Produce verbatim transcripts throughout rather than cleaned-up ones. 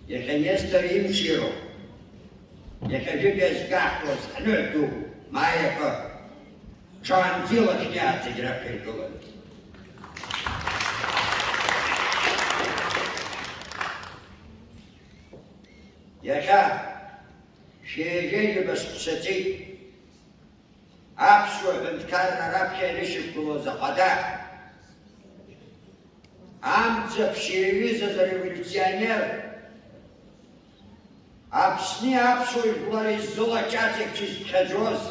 Иахьа Нестор имшироуп. Иахьа жәытә иазкаҳкуаз ҳныҳәа ду, Маиа акы. Ҽаанӡа илахьниааӡагь раԥхьа иргылан. Иахьа шәеижәеижәаба сцәаҵит. Аԥсуа ҳәынҭқарра раԥхьа ирышьақәгылоз ахада, амца ԥшьа иаҩызаз ареволиуционер, Аԥсни аԥсуа жәлари ззылаҷаӡак чызԥхьаӡоз,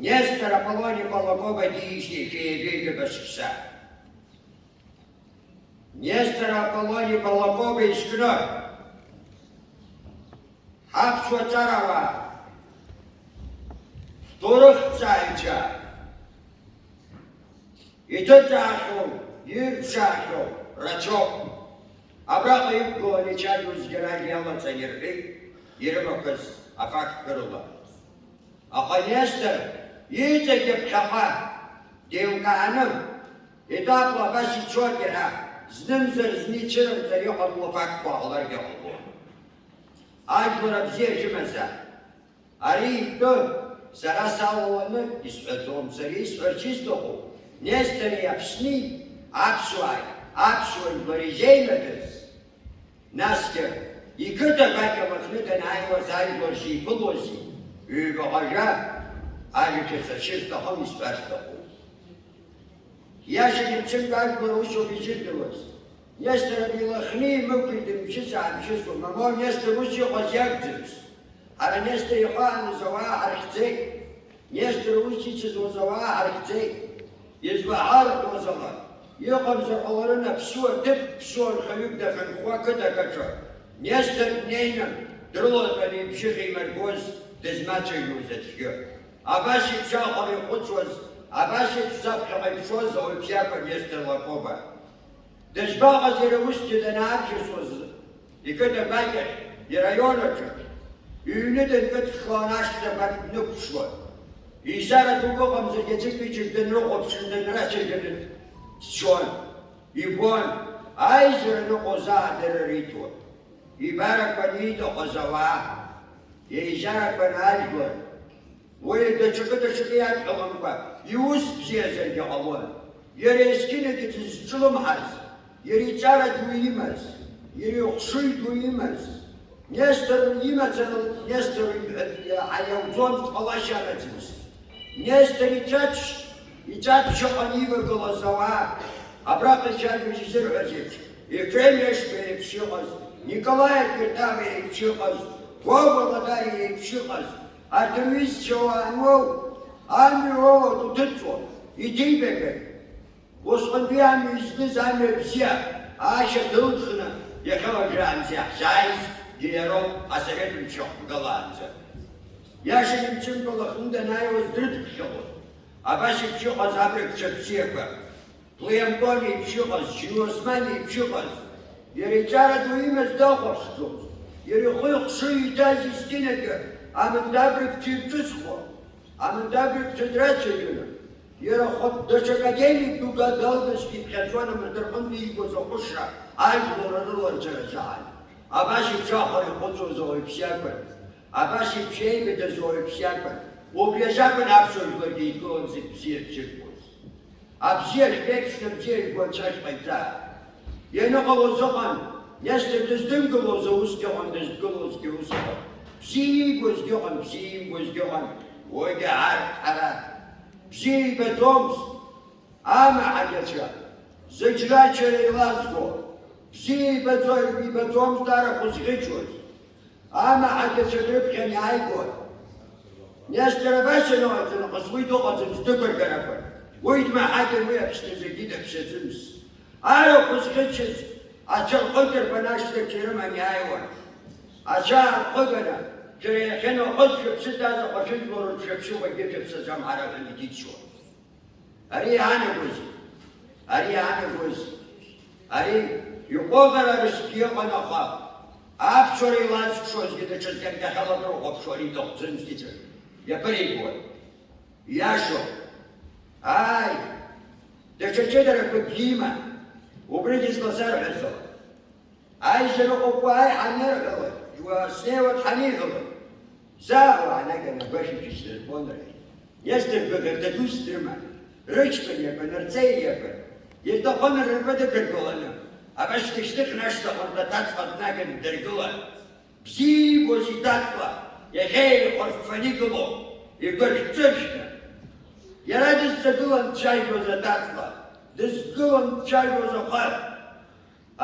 Нестор Аполлон-иԥа Лакоба диижьҭеи шәеижәеижәаба шықәса. Нестор Аполлон-иԥа Лакоба изкны, ҳаԥсуа ҵарауаа, ҳҭоурыхҭҵааҩцәа, иҭыҵаахьоу, ирԥшаахьоу рацәоуп. Абраҟа иқәгыланы ичаиоу зегьы ражәа иалаҵан ирҳәеит, ирымақәаз афактқәа рыла. Аха Нестор иҵегьы ԥхьаҟа деилкааны, етапла абас ицоит иара, знымзар зны ицәырымҵыр иҟамло фактқәа ҟаларгьы ҟалон. Ажәлар абзиа шәымазаап. Ари итәы сара салаланы исҳәаӡом, сара исҳәарц исҭаху Нестори Аԥсни аԥсуааи, аԥсуа жәлари зеимадаз, насгьы иқыҭа гәакьа Лыхны данааиуаз ажәлар шиԥылози, ҩбаҟа-жәа ажәа шәасыршьыр сҭахым, исҳәар сҭахуп. Иашан ицәымӷ ажәлар усоуп изырдыруаз. Нестор абри Лыхни имықәи дымшьыц-аабжьысуа, мамоу Нестор ус иҟаз иакәӡамызт. Ҳара Нестор ихааныз ауаа ҳархьӡеит. Нестор ус ицызуаз ауаа ҳархьӡеит. Излаҳархәоз ала, иҟамзар ҟаларын аԥсуа ҭыԥ, ԥсуа нхаҩык дахьынхо ақыҭак аҿы. Нестор днеины, дрылатәаны ибжьы хеимыргоз дызмацәажәоз аӡәгьы. Абас еиԥш ахәара ихәыцуаз, абас еиԥш заԥхьаҟа иԥшуаз ауаҩ бзиақәа Нестор Лакоба. Дышԥаҟаз иара усгьы данаабжьасуаз, иқыҭа гәакьахь, ираион аҿы, иҩны дынкыдхлан ашҭа гәаҭ днықәԥшуан. Еизара дук ыҟамзаргьы аӡәык-ҩыџьак дынрыхәаԥшын, дынрацәажәаны дцон, ибон, аизара ныҟәо заа адырра риҭон. Ибарақәан ииҭахыз ауаа, еизарақәан ажәлар. Уи даҽакы-даҽакы иадҳәаламкәа, иус бзиазаргьы ҟалон. Иара есқьынагьы дызҿлымҳаз, иара иҵара ду имаз, иара ихшыҩ ду имаз, Нестор имацара, Нестор имҳәа-, иаҳауӡомызт, ҟалашьа амаӡамызт. Нестор иҵәаҵә-, иҵәаҵәҟьа ҟаны ивагылаз ауаа, абраҟа ицәажәоз изырҳәаз еиԥш, Ефрем Ешба еиԥш иҟаз, Николаи Акиртава еиԥш иҟаз, Вова Ладари еиԥш иҟаз, арҭ рҩызцәа уаануоу, амҩа уоуа уҭыҵуа, иҭеибаган. Усҟантәи амҩа изныз амҩа бзиа, аашьа дылхны, иахьа уажәраанӡа иаҳзааиз иароуп асовет мчы ахәгылаанӡа. Иаша имцымкәа Лыхны данааиуаз дрыдԥхьалон. Абас еиԥш иҟаз абрагцәа бзиақәа. Плеамтон еиԥш иҟаз, Џьынуасман еиԥш иҟаз, иара иҵара ду имаз дахәаԥшӡомызт. Иара ихы ихшыҩ иҭаз есқьынагьы амындабрагьцәа ирҿыцхон, амындабрагьцәа драцәажәон. Иара хатә даҽа академик дук далгазгьы иԥхьаӡон амырдырҟынтә иигоз аҟәышра ажәлар рыларҵәара азыҳәан. Абас еиԥш ахәара ихәыцуаз ауаҩԥс иакәын. Абас еиԥш еибадаз ауаҩԥс иакәын. Убри азакәын аԥсуа жәларгьы еидкыланы зегь бзиа бзырбоз. Абзиа шәԥеиԥшны абзиа жәбо анцәа шәҟаиҵа. Ианыҟалоз ыҟан, Нестор дыздымгылоз аусгьы ыҟан, дыздгылозгьы ус ыҟан. Бзиа иибозгьы ыҟан, бзиа имбозгьы ыҟан, уигьы арҭ ҳара. Бзиа ибаӡомызт, амаҳагьацәа, зыџьрачара еилазго, бзиа ибаӡо-, ибаӡомызт арахә зӷьычуаз. Амаҳагьацәа дрыԥхьан иааигон. Нестор абас ианыҟаиҵо, нахыс уи дыҟаӡамызт, дықәыргар акәын. Уи дмаҳагьан, уи Аԥсны зегьы идаԥсаӡомызт. Арахә зӷьычыз ацәа рхы дырбан ашҭаҿ ирыман иааиуан. Ацәа аархыганы, шәара иахьа нахыс шәыԥсы ҭаз ахәашәыжәлар рҿы шәаԥшыхәагьы шәаԥсаӡам ҳара ҳәа идицуан. Ари иаанагозеи? Ари иаанагозеи? Ари иҟәыӷара рыцкгьы ыҟан, аха аԥсуара илазкшозгьы даҽаӡәк дахьалакрыхәаԥшуа ари дахәӡымзҭицәа иаԥыригуан. Иашоуп. Ааи, даҽа ҷыдарақәакгьы иман. Убригьы зласарҳәаз ыҟан. Аизарахәақәа аиҳа анырҳәалак, снеиуа дҳаниҳәалак, заа уаанаган агәашәаҿы исдырбон, рҳәеит. Нестор быӷырҭа ду сдрыман, рыҷкәын иакәын, рҵеи иакәын, ирҭахын рнапы дықәыргыланы, абас дышьҭыхны ашҭаҟынтә аҭаҵла днаганы дыргылан. Бзиа ибоз иҭаҵла, иахьа еихәарффаны игылоуп, игәыршә-ҵәыршәны. Иара дызҵагылан дцәажәоз аҭаҵла, дызгылон дцәажәоз ахаҳә.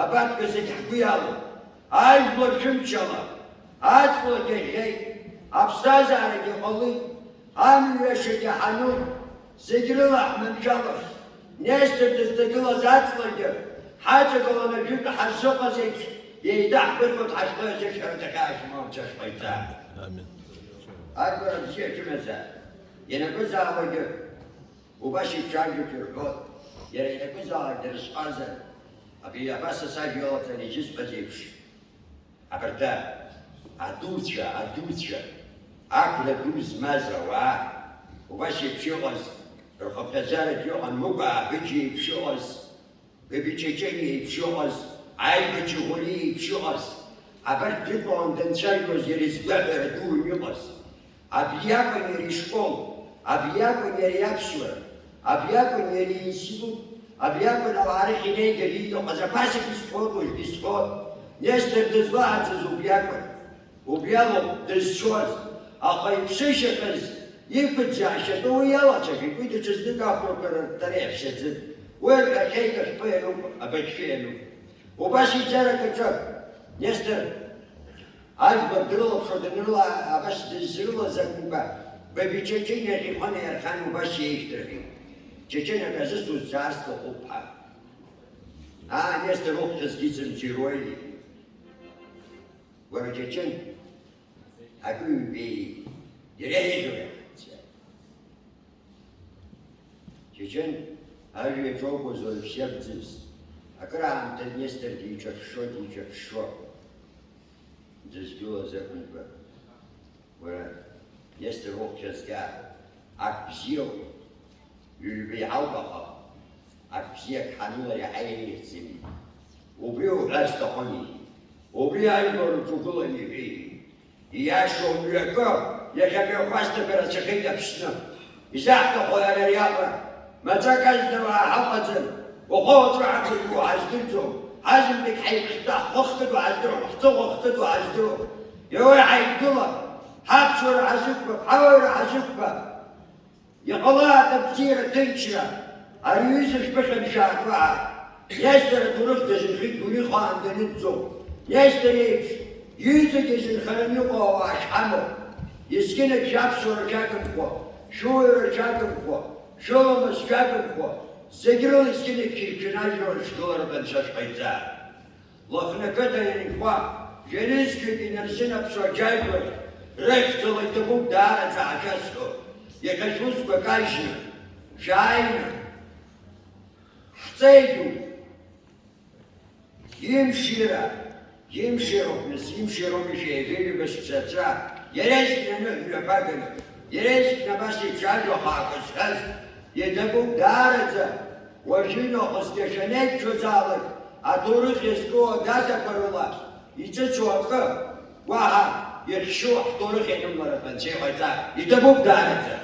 Абарҭқәа зегь ҳгәы иалоуп. Ажәлар шәымчала, аҵлагьы ӷьеит, аԥсҭазаарагьы ҟалеит, амҩашьагьы ҳануп, зегь рыла ҳманшәалахт. Нестор дызҭагылаз аҵлагьы ҳаҵагыланы ажәытә ҳазыҟаз еиԥш, еиҭаҳбыргуеит ҳашьҭа азыҳәара дахьаашьмауа анцәа шҟаиҵа. Амин. Ажәлар абзиа шәымазааит. Ианакәызаалакгьы убас еиԥш ажәақәа ирҳәоит. Иара ианакәызаалак дырызҟазар, абри абас сажәа иалаҵаны изысҳәаз еиԥш, абарҭ адуцәа, адуцәа, ақәра ду змаз ауаа, убас еиԥш иҟаз, рхыԥхьаӡараҿ иҟан Мыкәа Абыџь еиԥш иҟаз, Бабичачен еиԥш иҟаз, Аибача Ӷәари еиԥш иҟаз, абарҭ дрыдтәалан данцәажәоз иара изгәаҳәара дуун иҟаз. Абри акәын иара ишкол, абри акәын иара иаԥсуара, абри акәын иара иинститут, абри акәын ауаа рахь инеигар ииҭахыз. Аԥасагьы сҳәот, уажәгьы сҳәот, Нестор дызлаҳаӡаз убри акәын. Убри алоуп дызцәоз, аха иԥсышьахаз иқәыӡаашьатәу уи иалацәажәеит, уи даҽазнык ахәрақәа рырттара иаԥхьаӡеит. Уи рҳәахьеит ашәҟәы иануп, абаҩшәы иануп. Убас иӡара даҿын. Нестор ажәлар дрылаԥшуа данрыла, абас дызрылаз акәымкәа, Бабичачен иахь ихы наирхан убас иеишьҭырхит. Чачен аказы сузцаар сҭахуп ҳәа. Аа, Нестор, уххьазгьы ӡымӡыруеи? Уара, Чачен, акы ҩбеи, иреиӷьу иахьанҵәа. Чачен ажәа иаҿоукуаз уаҩԥс иакәӡамызт. Акыраамҭа Нестор диҿаԥшшо, диҿаԥшшо дызгылаз акәымкәа. Уара, Нестор, уххьазгар, ак бзиоуп, ҩба иҳауп, аха ак бзиак ҳанылар иаҳа еиӷьӡами? Убри уҳәар сҭахыми? Убри ажәлар рҿы угылан иҳәеи? Ииашоу мҩакы, иахьа мҩахәасҭақәа рацәахеит Аԥсны. Изаҳҭаху ара ари аҟара? Маӡак азна уаа ҳаҟаӡам. Уаха уаҵәы ҳақәыргыло ҳаздырӡом. Ҳазынтәык ҳаиԥхьтәа ҳхы хкыду ҳаздыруам, ҳҵыхәа хкыду ҳаздыруам. Иауеи ҳаидгыла, ҳаԥсуара ҳазықәԥап, ҳауаҩра ҳазықәԥап. Иҟалааит абзиара, аҭынчра, ари аҩыза шәԥыхьан шәаақәаа. Нестор аҭоурых дазынхеит, уи ихаан даныӡӡом. Нестор иеиԥш, иҩызагьы зынхараны иҟоу ауаа шәҳамоуп. Есқьынагь шәаԥсуара шәагымхәа, шәуаҩра шәагымхәа, шәыламыс шәагымхәа, зегь рыла есқьынагь шәеиқәшәаны ажәлар рыҽгыларатә анцәа шәҟаиҵа. Лыхны ақыҭа ианынхо, жәа-нызқьҩык инарзынаԥшуа аџьажәлар рыхьӡала иҭабуп даараӡа ҳашәасҳәо, иахьа шәусқәа кажьны, шәааины, ҳҵеи ду, имшира, имшироуп, нас, имшироуми шәеибеҩбаз шәцәацәа, иара иазкны аныҳәа мҩаԥаганы, иара иазкны абас еиԥш ажәа хаақәа зҳәаз, иҭабуп даараӡа. Уажәы нахыс иахьанеиқәшәозаалак, аҭоурых иазку адатақәа рыла иҵыцәо акы, уаҳа ихьшьу ҳҭоурых ианымларатәы анцәа иҟаиҵар иҭабуп даараӡа.